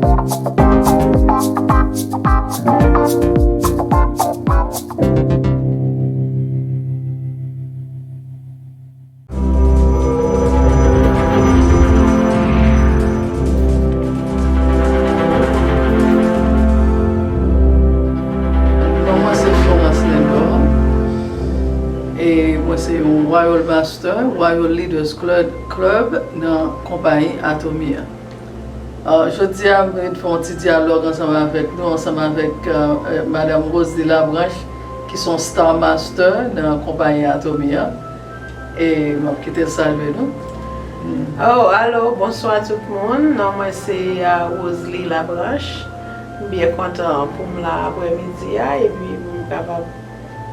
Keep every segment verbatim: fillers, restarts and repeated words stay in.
Non, mwen se Florence Lindor. E mwen se yon Royal Master, Royal Leaders Club, Club nan konpayi Atomy an. Ah, jodi a, m vin fè yon ti dyalòg ansanm avèk nou, ansanm avèk, euh, euh, Madam Roselie Labranche, ki se yon Star Master nan konpayi Atomy an. E m ap kite l salye nou. Oh, alo, bonswa tout moun. Non mwen se, ah, Roselie Labranche. M byen kontan pou m la aprèmidi a, epi pou m kapab,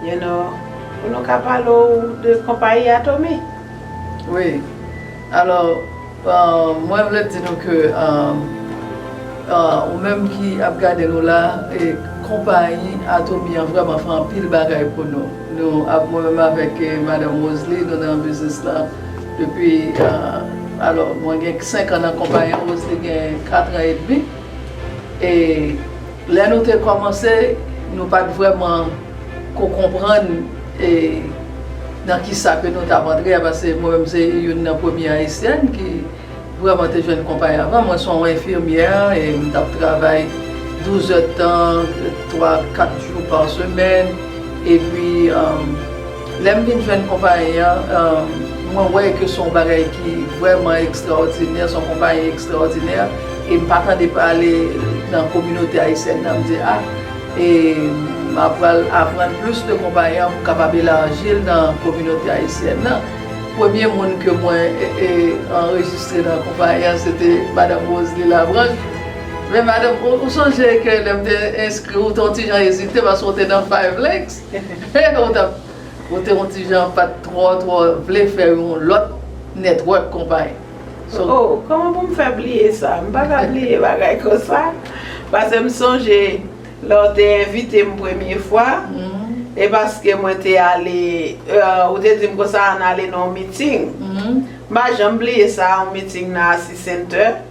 you know, pou nou ka pale w de konpayi Atomy. Wi. Alò, euh, mwen vle di nou ke, euh, euh, ou menm ki ap gade nou la, e konpayi Atomy an vrèman fè anpil bagay pou nou. Nou ap, mwen menm avèk, eh, Madanm Roselie, nou nan biznis la depi, euh, alò, mwen gen senk an nan konpayi an, Roselie gen kat an edmi. E lè nou te kòmanse, nou pa t vrèman ko konprann, e, nan kisa ke nou t ap antre a, paske mwen menm se youn nan premye Ayisyèn ki vrèman te jwenn konpayi anvan. Mwen se yon enfimyè e m t ap travay douz èdtan, twa, kat jou pa semèn. Epi, um, lè m vin jwenn konpayi an, um, mwen wè ke se yon bagay ki vrèman ekstraòdinè, se yon konpayi ekstraòdinè. E m pa tande pale nan kominote ayisyèn nan, m di, a, e m ap pral aprann plis de konpayi an pou m kapab elaji l nan kominote ayisyèn nan. Premye moun ke mwen, e, e, anrejistre nan konpayi an, se te Madanm Roselie Labranche. Men madanm, ou, ou sonje ke lè m te enskri w, ou te yon ti jan ezite paske w te nan Five Links. Ou t ap, ou te yon ti jan pa t twò, twò vle fè yon lòt network konpayi. So, Oh, kòman pou m fè bliye sa? M pa ka bliye bagay konsa. Paske m sonje lè w te envite m premye fwa, e paske mwen te ale, euh, ou te di m konsa ann ale nan yon miting. M pa janm bliye sa, yon miting nan Asis Center.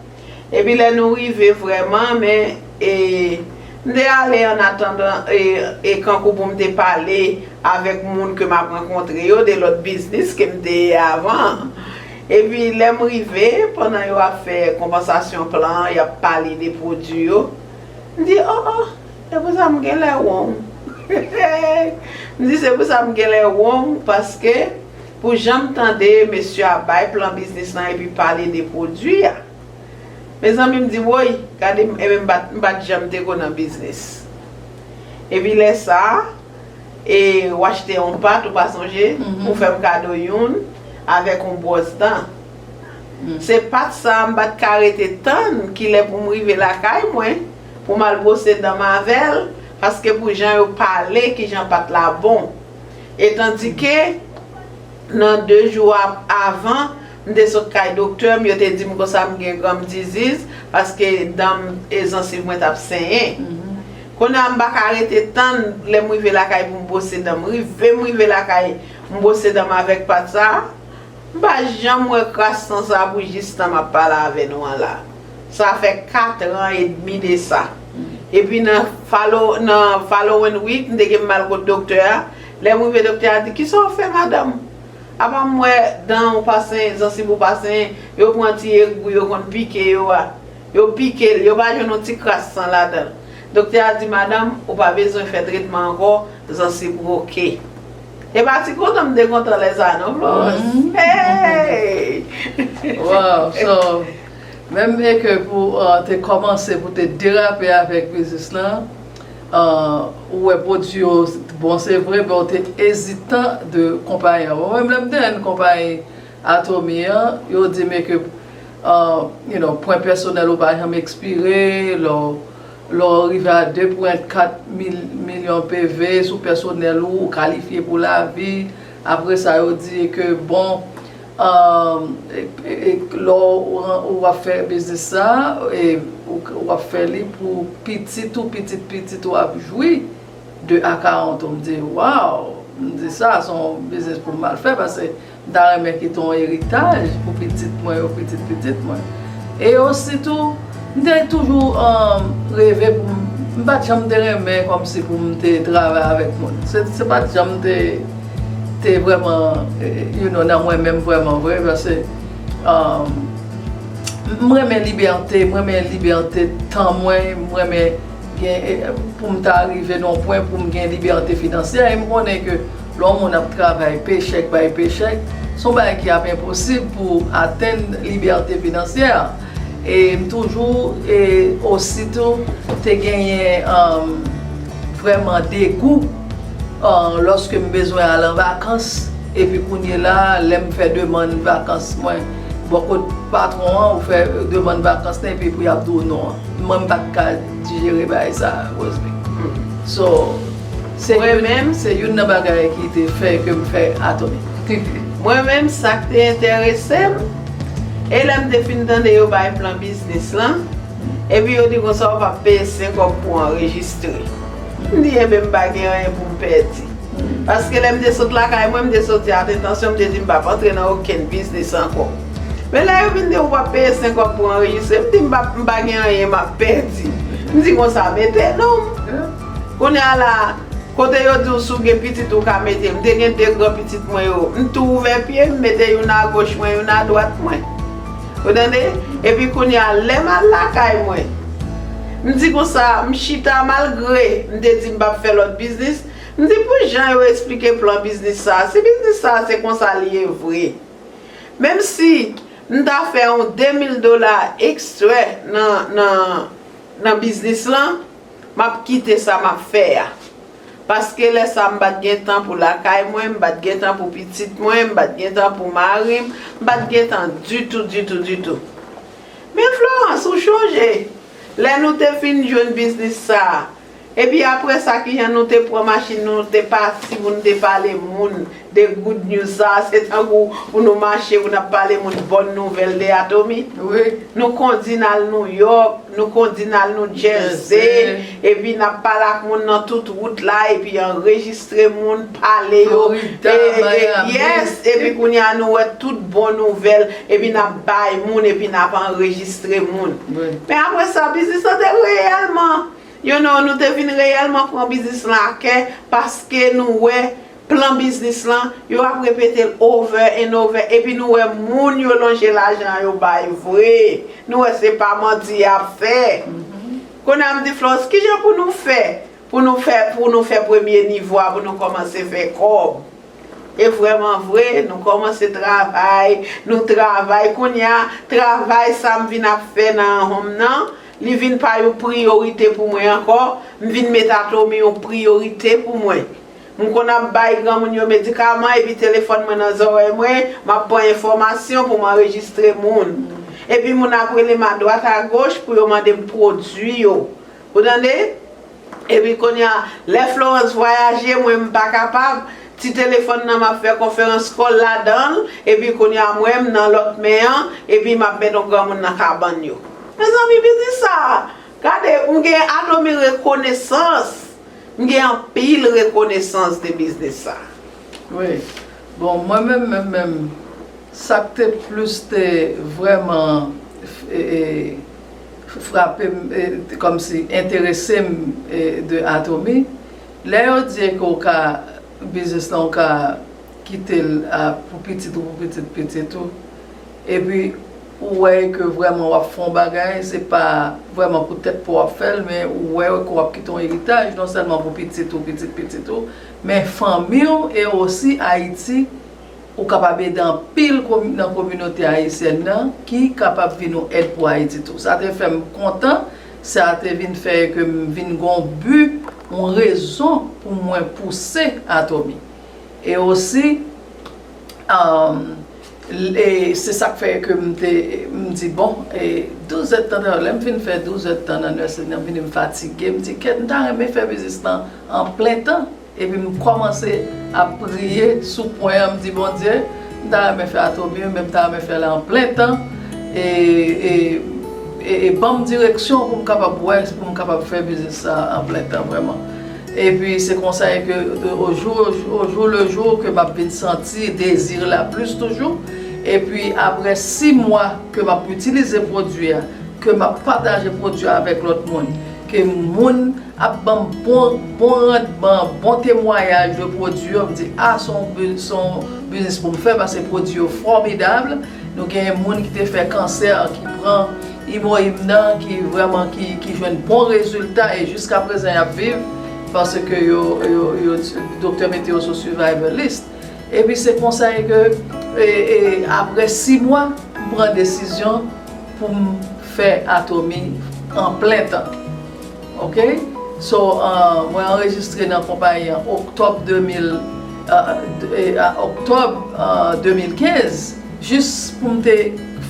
Epi lè nou rive vrèman, men, e, m te ale an atandan, e, e kankou pou m te pale avèk moun ke m ap rankontre yo de lòt biznis ke m te ye avan. Epi lè m rive, pandan yo ap fè konpansasyon plan an, y ap pale de pwodui yo, m di, o, o, se pou sa m genlè won. M di, se pou sa m genlè won, paske pou jan m tande mesye a bay plan biznis lan epi pale de pwodui a. Mezanmi, m di, woy, gade m, enben m pa t, m pa t janm te ko nan biznis. Epi lè sa a, e, w achte yon pat, ou pa sonje, ou fè m kado youn, avèk yon bwòs dan. Se pat sa a, m pa t ka rete tann kilè pou m rive lakay mwen, pou m al bwose dan m avè l, paske pou jan yo pale, kijan pat la bon. E tandike, nan de jou ap, avan, m te sot kay doktè m, yo te di m konsa m gen gum disease, paske dan m e zansiv mwen t ap senyen. Kounye a m pa ka rete tann lè m rive lakay pou m bwose dan m. Rive m rive lakay, m bwose dan m avèk pat sa a. M pa janm wè kras san sa pou jistan m ap pale avè nou an la. Sa fè kat an edmi de sa. Epi nan follow, nan following week, m te gen m al kot doktè a. Lè m rive, doktè a di, kisa w fè, madanm? Apa m wè dan w pa senyen, zansiv ou pa senyen, yo pran ti egwi yo konn pike yo a. Yo pike l, yo pa jwenn yon ti kras san ladan l. Doktè a di, madanm, ou pa bezwen fè tretman ankò, zansiv ou oke. E pa ti kontan m te kontan lè sa a non, Florence. Hey! Wow, so, menm e ke pou, uh, te kòmanse, pou te derape avèk biznis lan, uh, ou wè pwodui yo, bon, se vre, men ou te ezitan de konpayi an. Bon, mwen menm lè m te jwenn konpayi Atomy an, yo di m ke, uh, you know, pwen pèsonèl ou pa janm ekspire, lè w, lè w rive a de pwen kat mil, milyon P V sou pèsonèl ou, ou kalifye pou lavi. Apre sa, yo di ke, bon, um, e, e, e, lè w, w ap fè biznis sa, e, ou, w ap fè li pou pitit ou, pitit pitit ou ap jwi de account ou. M di, wow, m di, sa se yon biznis pou m al fè, paske m ta renmen kite yon eritaj pou pitit mwen yo, pitit pitit mwen. E ositou, M te toujou um, reve pou m, m pa t janm te renmen kòmsi pou m te travay avèk moun. Se, se pa t janm te, te vrèman, eh, you know, nan mwen menm vrèman vre, paske um, m renmen libète, m renmen libète tan mwen, m renmen gen, eh, pou m ta rive nan yon pwen pou m gen libète finansyè, e m konnen ke lè yon moun ap travay pechèk bay pechèk, se yon bagay ki ap enposib pou atenn libète finansyè. E m toujou, e ositou, te genyen um, vrèman degou uh, lòske m bezwen al an vakans. Epi kounye la, lè m fè demann vakans mwen bò kot patwon an, ou fè demann vakans lan, epi pou y ap di w non an. Mwen, m pa t ka dijere bagay sa, Rosby. So, se Mwen youn, menm? Se youn nan bagay ki te fè ke m fè Atomy. Mwen menm, sa k te enterese m, e lè m te fin tande yo bay plan biznis lan, epi yo di konsa w p ap peye senk kòb pou anrejistre. M di, enben, m pa gen anyen pou m pèdi. Paske lè m te sot lakay mwen, m te soti ak entansyon, m te di m p ap antre nan okenn biznis ankò. Men lè yo vin di w p ap peye senk kòb pou anrejistre, m di m p ap, m pa gen anyen m ap pèdi. M di konsa, mete non m. Kounye a la, kote yo di w si w gen pitit ou ka mete, m te gen de gran pitit mwen yo, m tou ouvè pye m, mete youn agoch mwen, youn adwat mwen. Ou tande? Epi kounye a, lè m al lakay mwen, m di konsa, m chita malgre m te di m p ap fè lòt biznis, m di pou jan yo eksplike plan biznis sa, si biznis sa se konsa li ye vre, menm si m ta fè yon de mil dola ekstrè nan, nan, nan biznis lan, m ap kite sa m ap fè a. Paske lè sa a m pa t gen tan pou lakay mwen, m pa t gen tan pou pitit mwen, m pa t gen tan pou mari m, m pa t gen tan ditou, ditou, ditou. Men Florence, ou chonje lè nou te fin jwenn biznis sa a? Epi apre sa, kijan nou te pran machin, nou te pati pou nou te pale moun de good news sa a, se tankou pou nou mache, pou n ap pale moun bòn nouvèl de Atomy. Wi. Nou kondi n al New York, nou kondi n al New Jersey, epi n ap pale ak moun nan tout wout la, epi anrejistre moun, pale yo. Florida, e, e, Miami. Yes, epi kounye a nou wè tout bon nouvèl, epi n ap bay moun, epi n ap anrejistre moun. Wi. Men apre sa, biznis lan te reyèlman, you know, nou te vin reyèlman pran biznis lan a kè, paske nou wè plan biznis lan, yo ap repete l over and over, epi nou wè moun yo lonje lajan yo bay vre. Nou wè se pa manti y ap fè. Kounye a m di Florence, kijan pou nou fè? Pou nou fè, pou nou fè premye nivo a, pou nou kòmanse fè kòb. E vrèman vre, nou kòmanse travay, nou travay. Kounye a, travay sa m vin ap fè nan home nan, li vin pa yon priyorite pou mwen ankò. M vin met Atomy yon priyorite pou mwen. M konn ap bay granmoun yo medikaman, epi telefòn mwen nan zòrèy mwen, m ap pran enfòmasyon pou m anrejistre moun. Epi moun ap rele m adwat agoch pou yo mande m pwodui yo. Ou tande? Epi kounye a, lè Florence vwayaje, mwen m pa kapab, ti telefòn nan m ap fè konferans call ladan l, epi kounye a mwen m nan lòt men an, epi m ap met yon granmoun nan kabann yo. Mezanmi, biznis sa a, gade, m gen Atomy rekonesans. M gen anpil rekonesans de biznis sa. Wi. Bon, mwen menm, menm, menm, sa k te plis te vrèman e, e, frape m, e, kòmsi enterese m e, de Atomy, lè yo di ke w ka, biznis lan, w ka kite l a, pou pitit ou, pou pitit pitit ou, epi ou wè ke vrèman w ap fè yon bagay, se pa vrèman pou tèt pa w w ap fè l, men ou wè ke w ap kite yon eritaj, non sèlman pou pitit ou, pitit pitit ou, men fanmi w e osi Ayiti, ou kapab ede anpil komi-, nan kominote ayisyèn nan, ki kapab vin yon èd pou Ayiti tou. Sa te fè m kontan, sa te vin fè ke m vin gen yon bi, yon rezon pou mwen pouse Atomy. E osi, um, e se sa k fè ke m te, m di, bon, e douz èdtan, lè m fin fè douz èdtan nan nursing nan, m vini m fatige, m di, kèt, m ta renmen fè biznis lan an plen tan. Epi m kòmanse ap priye sou pwen an, m di, Bondye, m ta renmen fè Atomy, men m ta renmen fè l an plen tan. E, e, e, e ban m direksyon pou m kapab wè, pou m kapab fè biznis sa an plen tan vrèman. Epi se konsa ke, au jour, au jour le jour, ke m ap vin santi dezi la plis toujou. Epi apre sis mwa ke m ap itilize pwodui a, ke m ap pataje pwodui avèk lòt moun, ke moun ap ban m bon, bon randman, bon temwayaj de pwodui yo, m di, a, se yon bi-, se yon biznis pou m fè, paske pwodui yo fòmidab. Nou gen moun ki te fè kansè, ki pran Imoim nan, ki vrèman, ki, ki jwenn bon rezilta, e jiska prezan y ap viv, paske yo, yo, yo, doktè mete yo sou survivor list. Epi se konsa e ke, e, e, apre sis mwa, m pran desizyon pou m fè Atomy an plen tan. Oke? So, uh, mwen anrejistre nan konpayi an oktòb de mil, uh, de, uh, oktòb, uh, de mil kenz, jis pou m te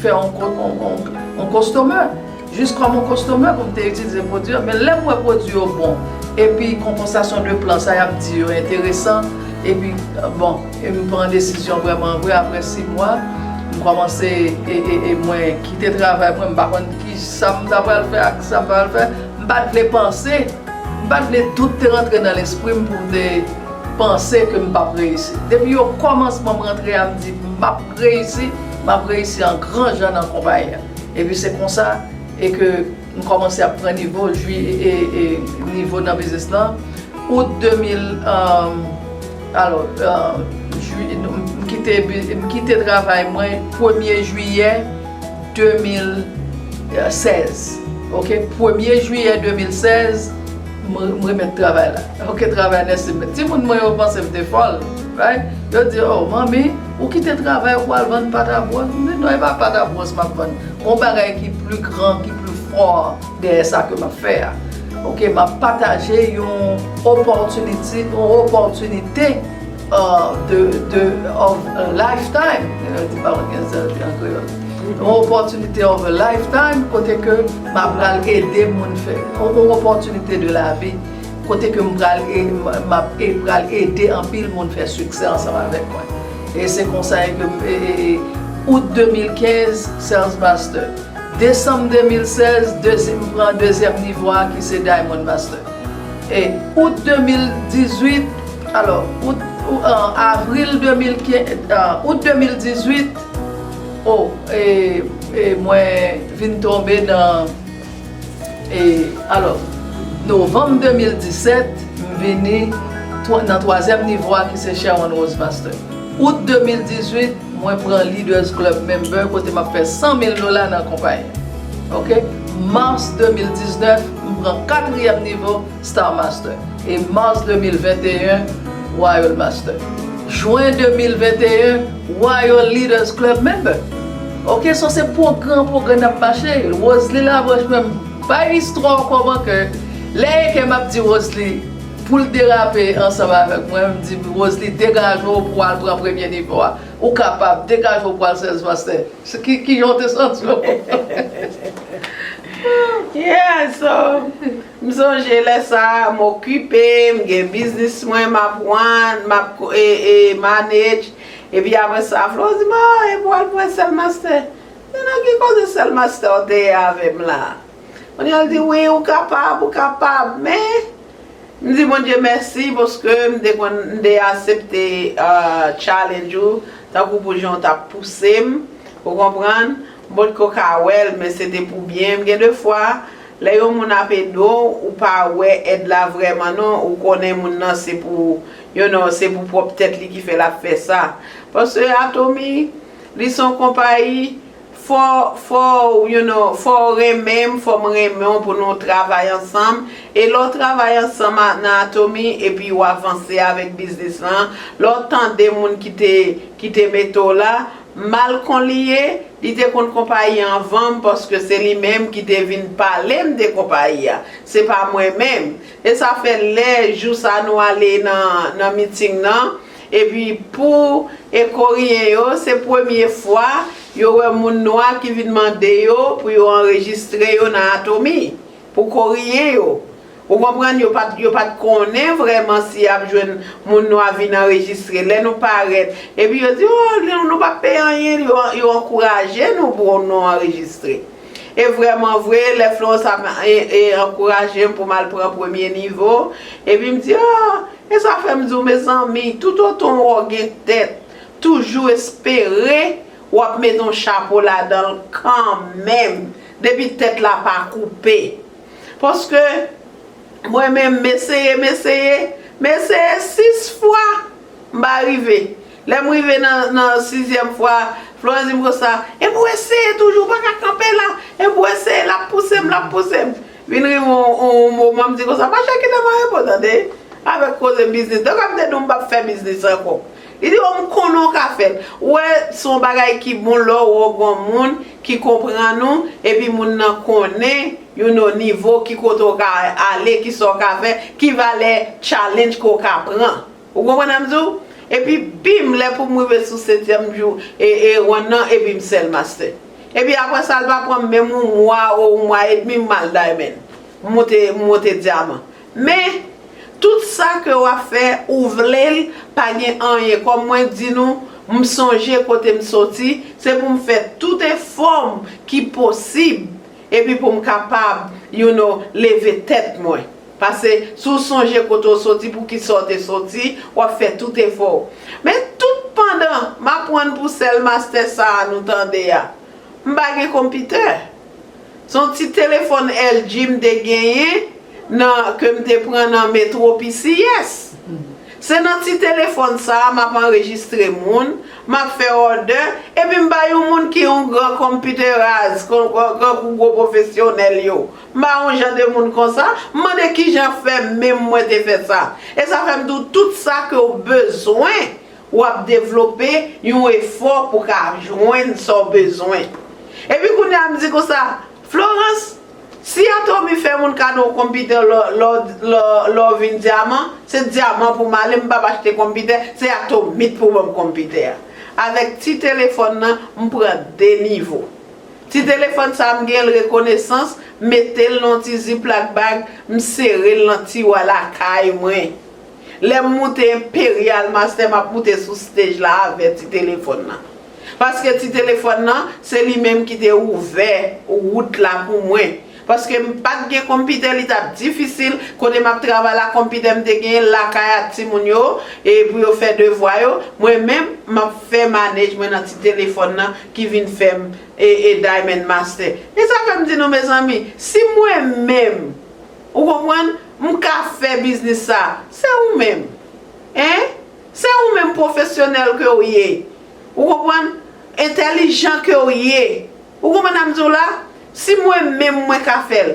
fè yon, yon, yon, yon customer. Jis kòm yon customer pou m te itilize pwodui an. Men lè m wè pwodui yo bon, epi konpansasyon de plan sa y ap di yo enteresan, epi, bon, e m pran desizyon vrèman vre apre sis mwa, m kòmanse, e, e, e mwen kite travay mwen, m pa konn ki sa m ta pral fè ak sa m pral fè, m pa t vle panse, m pa t vle dout te rantre nan lespri m pou m te panse ke m p ap reyisi. Depi okòmansman m rantre a, m di m ap reyisi, m ap reyisi an gran jan nan konpayi an. Epi se konsa, e ke m kòmanse ap pran nivo, jwi, e, e, nivo nan biznis lan. Out de mil, um, alò, um, jwi, m kite bi-, m kite travay mwen premye jiyè de mil sèz. Oke, premye jiyè de mil sèz, m, m remèt travay la. Oke, travay nèsi. Timoun mwen yo panse m te fòl, right? Yo di, "Oh, manmi, ou kite travay ou pou al vann pat a bwòs?" M di, "Non, e pa pat a bwòs m ap vann. Gon bagay ki pli gran, ki pli fò dèyè sa ke m ap fè a." Oke, m ap pataje yon opòtinite, yon opòtinite, uh, de, de, of a lifetime. Yo di pawòl gen sèl an kreyòl. Yon opòtinite of a lifetime, kote ke m ap pral ede moun fè, yon, yon opòtinite de lavi, kote ke m pral e-, m, m ap e-, pral ede anpil moun fè siksè ansanm avèk mwen. E se konsa e ke m, e, e, e, out de mil kenz, Sales Master. Desanm de mil sèz, dezi-, m pran dezyèm nivo a ki se Diamond Master. E out de mil dizuit, alò, out, ou, an avril de mil kenz, an out de mil dizuit, o, e, e mwen vin tonbe nan, e, alò, novanm de mil disèt, m vini twa-, nan twazyèm nivo a ki se Sherwin Rose Master. Out de mil dizuit, mwen pran Leaders Club member kote m ap fè san mil dola nan konpayi an. Oke? Mas de mil diznèf, m pran katriyèm nivo Star Master. E mas de mil venteyen, Royal Master. Jen de mil venteyen, Royal Leaders Club member. Oke, so se pwogrè an pwogrè n ap mache. Rosalie Labranche menm, bay istwa w kòman ke lè e ke m ap di Rosalie pou l derape ansanm avèk mwen, m di, "Rosalie, degaje w pou w al pran premye nivo a. Ou kapab, degaje w pou w al Sales Master." Se ki, ki jan w te santi w? Yeah, so, m sonje lè sa a, m okipe, m gen biznis mwen, m ap run, m ap ko-, e, e, manage. Epi apre sa, Flo di m, "Ah, epi w al pran Sales Master." Se nan ki koze Sales Master w te ye avè m la? Kounye a l di, "Wi, ou kapab, ou kapab, men," m di, "Bondye mèsi, paske m te konn, m te aksepte, ah, challenge ou, tankou pou jan w t ap pouse m, ou konprann? M potko ka wè l, men se te pou byen m." Gen de fwa, lè yon moun ap ede w, ou pa wè èd la vrèman non, ou konnen moun nan se pou, you know, se pou pwòp tèt li ki fè l ap fè sa. Paske Atomy, li se yon konpayi, fò, fò, you know, fò w renmen m, fò m renmen w pou nou travay ansanm. E lè w travay ansanm a, nan Atomy, epi w avanse avèk biznis lan, lè w tande moun ki te, ki te mete w la, mal kon li ye, li te konn konpayi an anvan m, paske se li menm ki te vin pale m de konpayi a. Se pa mwen menm. E sa fè lè jou sa nou ale nan, nan miting nan, epi pou e Koriyen yo, se premye fwa yo wè moun nwa ki vin mande yo pou yo anrejistre yo nan Atomy, pou Koriyen yo. Ou konprann, yo pa t, yo pa t konnen vrèman si y ap jwenn moun nwa vin anrejistre. Lè nou parèt, epi yo di, "Oh, nou, nou p ap peye anyen," yo, yo ankouraje nou pou nou anrejistre. E vrèman vre, lè Florence ap, e, e, ankouraje m pou m al pran premye nivo, epi m di, "Ah," e sa fè m di w, mezanmi, toutotan w gen tèt, toujou espere w ap mete yon chapo ladan l kanmenm. Depi tèt la pa koupe. Paske mwen menm, m eseye, m eseye, m eseye sis fwa, m pa rive. Lè m rive nan, nan sizyèm fwa, Florence di m konsa, epi w eseye toujou, ou pa ka kanpe la, epi w eseye, l ap pouse m, l ap pouse m. Vin rive yon, yon moman, m di konsa, pa chèke nan mwen repo, tande. Avèk koze biznis. Donk, m te di w m p ap fè biznis ankò. Li di, o, m konnen w ka fè l. Ou wè, se yon bagay ki bon lè w wè w gen yon moun ki konprann ou, epi moun nan konnen, you know, nivo, ki kote w ka ale, ki sa w ka fè, ki valè challenge ke w ka pran. Ou konprann sa m di w? Epi, bim, lè pou m rive sou setyèm jou, e, e, round nan, epi m sèl master. Epi apre sa, l pa pran m menm yon mwa, ou yon mwa edmi, m al diamond. M monte, m monte dyaman. Men, tout sa ke w ap fè, ou vle l, pa gen anyen. Kòm mwen di nou, m sonje kote m soti, se pou m fè tout efò m ki posib, epi pou m kapab, you know, leve tèt mwen. Paske, si w sonje kote w soti, poukisa w te soti, w ap fè tout efò w. Men, tout pandan m aprann pou sèl master sa a nou tande a, m pa gen konpitè. Se yon ti telefòn L G m te genyen nan, ke m te pran nan Metro P C S. Se nan ti telefòn sa a m ap anrejistre moun, m ap fè order, epi m bay yon moun ki yon gran computerized, kon, kon, grankou gwo pwofesyonèl yo. M pa yon jan de moun konsa, m mande kijan fè menm mwen te fè sa. E sa fè m di w tout sa ke w bezwen, w ap devlope yon efò pou ka jwenn sa w bezwen. Epi kounye a m di konsa, Florence, si Atomy fè moun kado yon konpitè lè, lè, lè, lè w vin dyaman, se dyaman pou m ale, m p ap achte konpitè, se Atomy pou ban m konpitè a. Avèk ti telefòn nan, m pran de nivo. Ti telefòn sa a m gen l rekonesans, m mete l nan ti ziplock bag, m sere l nan tiwa lakay mwen. Lè m moute Imperial Master, m ap moute sou stage la avè ti telefòn nan. Paske ti telefòn nan, se li menm ki te ouvè wout la pou mwen. Paske m pa t gen konpitè, li t ap difisil. Kote m ap travay la, konpitè m te genyen lakay ak timoun yo, e pou yo fè devwa yo. Mwen menm, m ap fè manage mwen nan ti telefòn nan ki vin fè m e, e Diamond Master. E sa fè m di nou, mezanmi, si mwen menm, ou konprann, m ka fè biznis sa, se ou menm. Hein? Se ou menm pwofesyonèl ke w ye. Ou konprann? Entèlijan ke w ye. Ou konprann sa m di w la? Si mwen menm mwen ka fè l,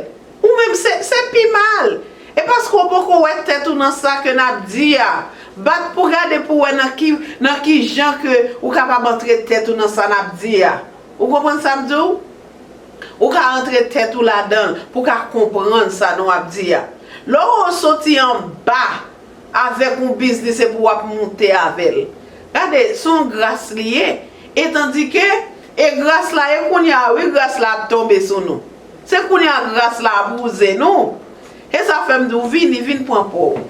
ou menm se, se pi mal. E paske w poko wè tèt ou nan sa ke n ap di a. Bat pou gade pou wè nan ki, nan ki jan ke ou kapab antre tèt ou nan sa n ap di a. Ou konprann sa m di w? Ou ka antre tèt ou ladan l pou w ka konprann sa nou ap di a. Lè w soti anba avèk yon biznis epi w ap moute avè l. Gade, se yon gras li ye. E tandike, e gras la, e kounye a, wi, gras la ap tonbe sou nou. Se kounye a gras la ap wouze nou. E sa fè m di w, vini, vin pran pa w.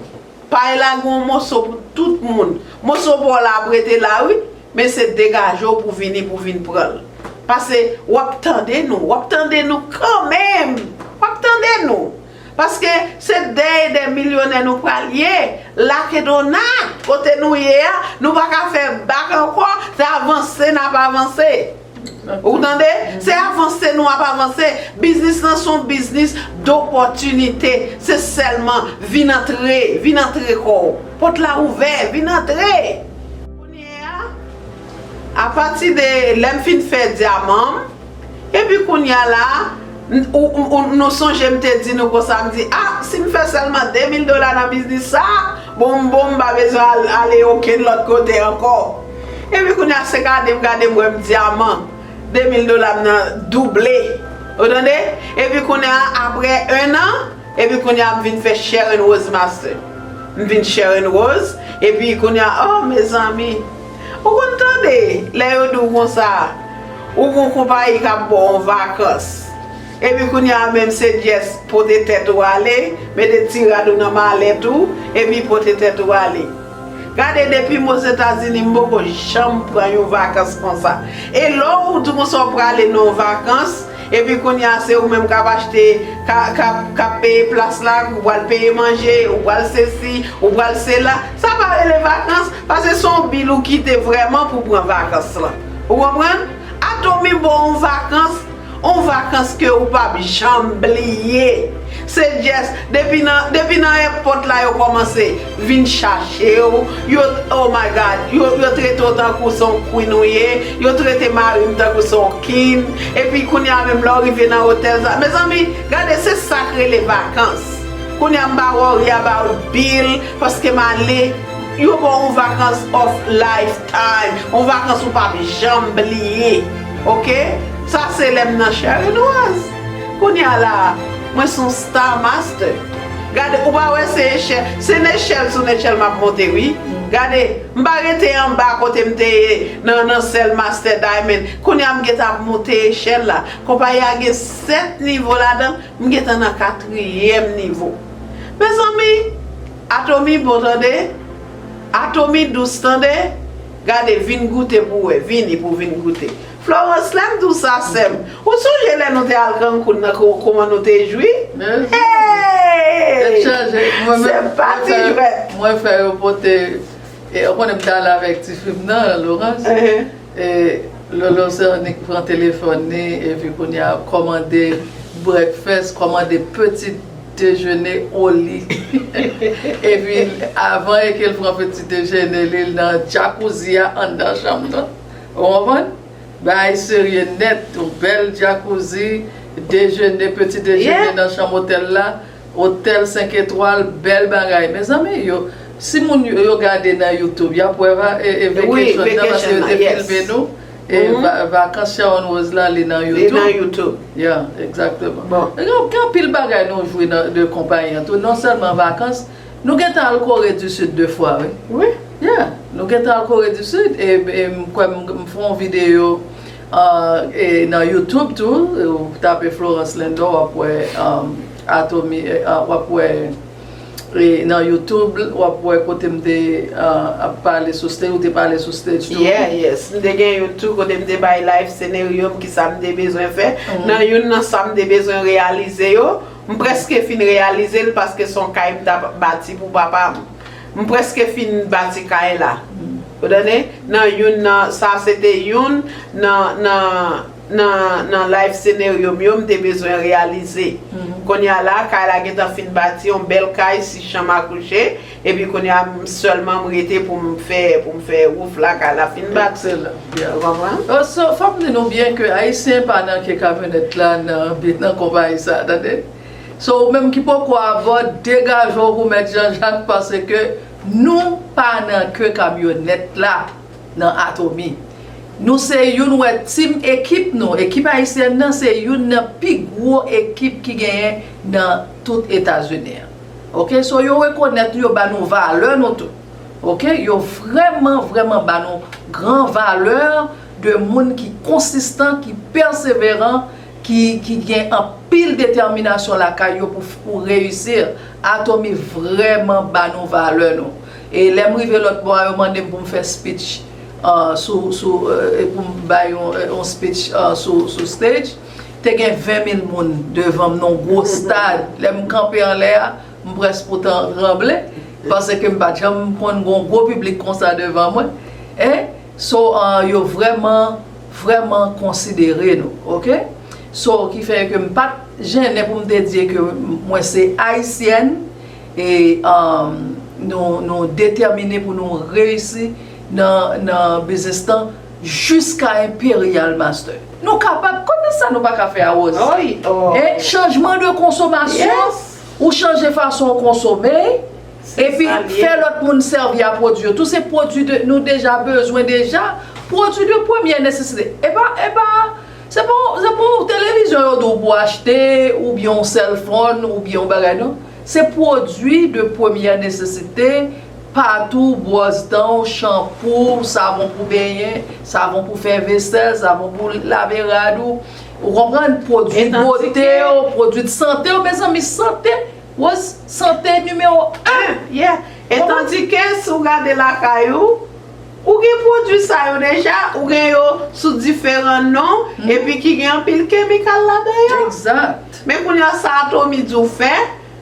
Pay la gen yon moso pou tout moun. Moso pa w la ap rete la, wi. Men se degaje w pou vini, pou vin pran l. Paske w ap tande nou, w ap tande nou kanmenm. W ap tande nou. Paske se dèyè de milyonè nou pral ye. Lakedona, kote nou ye a, nou pa ka fè bak ankò, se avanse n ap avanse. Ou tande? Se avanse nou ap avanse. Biznis lan se yon biznis dopòtinite. Se sèlman vin antre, vin antre kò w. Pòt la ouvè, vin antre. Kounye a, apati de lè m fin fè dyaman m, epi kounye a la, n-, ou, ou, ou, nou sonje m te di nou konsa, m di, a, si m fè sèlman de mil dola nan biznis sa, bon, m bon, m pa bezwen al-, ale okenn lòt kote ankò. Epi kounye a, se gade m gade m wè m dyaman, de mil dola m nan double. Ou tande? Epi kounye a, apre en an, epi kounye a, m vin fè Sharon Rose Master. M vin Sharon Rose, epi kounye a, oh, mezanmi, ou konn tande, lè yo di w konsa, ou gon konpayi k ap ba w yon vakans. Epi kounye a menm se just pote tèt ou ale, mete ti rad ou nan malèt ou, epi pote tèt ou ale. Gade, depi m Ozetazini, m poko janm pran yon vakans konsa. E lè w di konsa w prale nan yon vakans, epi kounye a se ou menm k ap achte, k ap, k ap, k ap peye plas la, ou pral peye manje, ou pral sesi, ou pral sela. Sa pa rele vakans, paske se yon bil ou kite vrèman pou pran vakans lan. Ou konprann? Atomy ba w yon vakans, On vakans ke ou p ap janm bliye. Se just, depi nan, depi nan èpòt la yo kòmanse vin chache w, yo, oh my God, yo, yo trete w tankou se yon queen ou ye, yo trete mari m tankou se yon king, epi kounye a menm lè w rive nan otèl sa, mezanmi, gade se sa k rele vakans. Kounye a m pa worry about bill, paske m ale, yo ba w yon vakans of lifetime, yon vakans ou p ap janm bliye. Oke? Sa se lè m nan Sharon Rose. Kounye a la, mwen se yon star master. Gade, ou pa wè se echèl, se nechèl sou nechèl m ap monte, wi. Gade, m pa rete anba kote m te ye nan, nan sèl Master Diamond. Kounye a m gentan ap monte echèl la. Konpayi a gen sèt nivo ladan, m gentan nan katriyèm nivo. Mezanmi, Atomy bon tande, Atomy dous tande, gade vin goute pou wè, vini pou vin goute. Florence, lè m di w sa, sè m, ou sonje lè nou te al Cancun nan, ko-, kòman nou te jwi? Mezanmi. Hey! Tèt chaje. Mwen menm, se pa ti jwèt. Mwen fè yo pote, e, ou konnen m t ale avèk tifi m nan, Laurence. E, Lolo Sonic pran telefòn li, epi kounye a kòmande breakfast, kòmande petit déjeuner au lit. Epi, avan e ke l pran petit déjeuner li, l nan jacuzzi a anndan chanm nan. Ou konprann? Bagay serye nèt, yon bèl jacuzzi, déjeuner, petit déjeuner nan chanm otèl la, otèl senk etwal, bèl bagay. Mezanmi, yo, si moun yo, yo gade nan YouTube, y ap wè va, e, e vacation nan, paske yo te filme nou. E va-, vakans Sharon Rose la, li nan YouTube. Li nan YouTube. Yeah, egzakteman. Bon. Gen, gen anpil bagay nou jwi nan, de konpayi an tou. Non sèlman vakans, nou gentan al Kore di Sid de fwa, wi. Wi. Yeah, nou gentan al Kore di Sid, e, e m kwè m, m fè yon videyo, ah, e nan YouTube tou, ou tape Florence Lendor, w ap wè, um, Atomy, e, ah, w ap wè, e nan YouTube, w ap wè kote m te, ah, ap pale sou stage, ou te pale sou stage tou. Yeah, yes. M te gen youn tou kote m te bay life scenario m, ki sa m te bezwen fè. Nan youn nan sa m te bezwen reyalize yo, m prèske fin reyalize l paske se yon kay m t ap bati pou papa m. M prèske fin bati kay la. Ou tande? Nan youn nan, sa se te youn nan, nan, nan, nan life scenario m yo, m te bezwen reyalize. Kounye a la, kay la gentan fin bati, yon bèl kay, sis chanm a kouche, epi kounye a, m sèlman m rete pou m fè, pou m fè wouf la, kay la fin bati. Excellent, yeah. Ou konprann? Oh, so, fò m di nou byen ke Ayisyen pa nan ke kamyonèt la, nan, nan konpayi sa, tande? So, ou menm ki poko abòd, degaje w pou Mèt Jean Jacques, paske nou pa nan ke kamyonèt la nan Atomy. Nou se youn wè team ekip nou, ekip ayisyèn nan se youn nan pi gwo ekip ki genyen nan tout Etazini an. Oke, so yo rekonèt nou, yo ba nou valè nou tou. Oke, yo vrèman, vrèman ba nou gran valè de moun ki konsistan, ki pèseveran, ki, ki gen anpil detèminasyon lakay yo pou, pou reyisi. Atomy vrèman ba nou valè nou. E lè m rive lòt bò a, yo mande m pou m fè speech, ah, sou, sou, eh, pou m bay yon, eh, yon speech, ah, sou, sou stage. Te gen ven mil moun devan m nan yon gwo stad. Lè m kanpe anlè a, m prèske pou t tranble, paske m pa t janm konn gen yon gwo piblik konsa devan mwen. E, so, ah, yo vrèman, vrèman konsidere nou, oke? So, ki fè ke m pa t jennen pou m te di ke mwen se ayisyèn, e, um, nou, nou detèmine pou nou reyisi nan, nan biznis lan jiska Imperial Master. Nou kapab, kote sa nou pa ka fè a, Rose? E chanjman de konsomasyon, ou chanje fason w konsome, epi fè lòt moun sèvi a pwodui yo. Tou se pwodui de, nou deja bezwen deja, pwodui de premyè nesesite. E pa, e pa, se pa, se pa yon televizyon yo di w pou achte, oubyen yon cell phone, oubyen yon bagay, non. Se pwodui de premyè nesesite, pa tou, bwòs dan w, chanpou, savon pou benyen, savon pou fè vesèl, savon pou lave rad ou. Ou konprann? Pwodui bote w, pwodui de sante w, mezanmi, sante, Rose, sante nimewo en. Yeah. E tandike, si w gade lakay ou, ou gen pwodui sa yo deja, ou gen yo sou diferan non, epi ki gen anpil kemikal ladan yo. Egzat. Men kounye a, sa Atomy di w fè,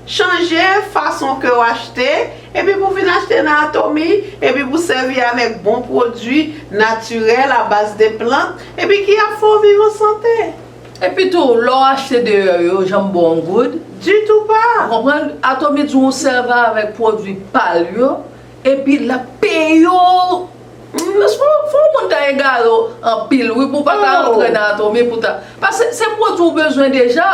chanje fason ke w achte, epi pou vin achte nan Atomy, epi pou sèvi avèk bon pwodui natirèl a baz de plant, epi ki ap fè w viv an sante. Epi tou, lè w achte deyò yo, yo janm ba w yon goud. Ditou pa. Ou konprann? Atomy di w sèvi avèk pwodui pa l yo, epi l ap peye w. Fò, fò yon moun ta egare w anpil, wi, pou w pa ta antre nan Atomy pou ta. Paske se pwodui w bezwen deja.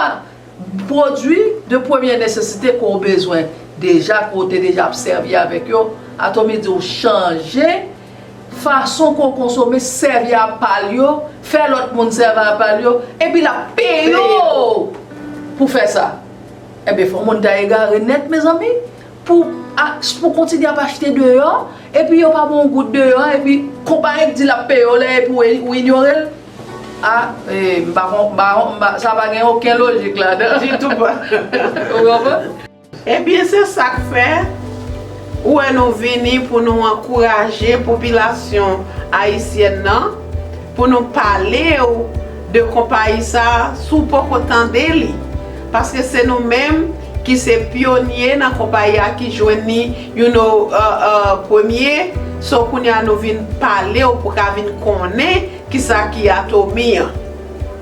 Pwodui de premyè nesesite ke w bezwen deja, ke w te deja ap sèvi avèk yo. Atomy di w chanje fason ke w konsome, sèvi apa l yo, fè lòt moun sèvi apa l yo, epi l ap peye w pou fè sa. Ebyen, fò moun ta egare nèt, mezanmi, pou, pou kontinye ap achte deyò, epi yo pa ba w yon goud deyò, epi konpayi k di l ap peye w la, epi w, ou inyore l. A, e, m pa kon-, m pa, m pa, sa pa gen okenn lojik ladan. Ditou pa. Ou konprann? Ebyen, se sa k fè ou wè nou vini pou nou ankouraje popilasyon ayisyèn nan, pou nou pale w de konpayi sa a, si w poko tande li. Paske se nou menm ki se pyonye nan konpayi a, ki jwenn li, you know, uh, uh, premye. So, kounye a nou vin pale w pou w ka vin konnen kisa ki Atomy an.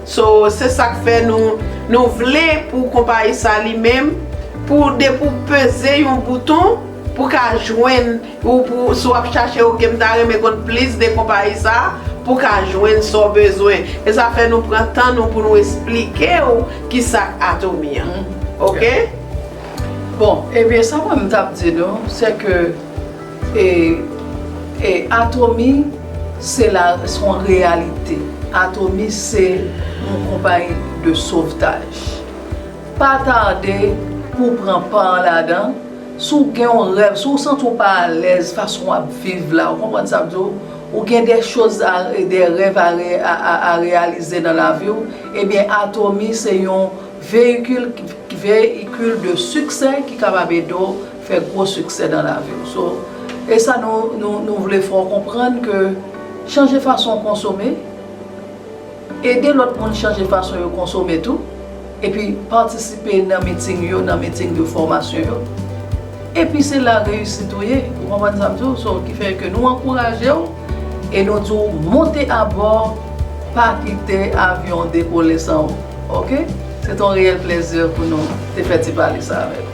So, se sa k fè nou, nou vle pou konpayi sa li menm, pou depi w peze yon bouton, pou ka jwenn, ou pou, si w ap chache, oke, m ta renmen konn plis de konpayi sa, pou ka jwenn sa w bezwen. E sa fè nou pran tan nou pou nou esplike w kisa k Atomy an. Oke? Bon, ebyen, sa mwen m t ap di nou, se ke, e, e, Atomy, se la, se yon reyalite. Atomy, se yon konpayi de sovtaj. Pa tade pou w pran pa ladan. Si w gen yon rèv, si w santi w pa alèz fason w ap viv la, ou konprann sa m di w, ou gen de choz, a, de rèv a, re- a, a, a reyalize nan lavi w, ebyen, Atomy se yon veyikil, veyikil de siksè ki kapab ede w fè gwo siksè nan lavi w. So, e sa nou, nou, nou vle fè w konprann ke chanje fason w konsome, ede lòt moun chanje fason yo konsome tou, epi patisipe nan miting yo, nan miting de fòmasyon yo. Epi se la reyisit ou ye, ou konprann sa m di w? So, ki fè ke nou ankouraje w e nou di w monte abò, pa kite avyon dekole san ou. Oke? Se te yon reyèl plezi pou nou te fè ti pale sa avè w.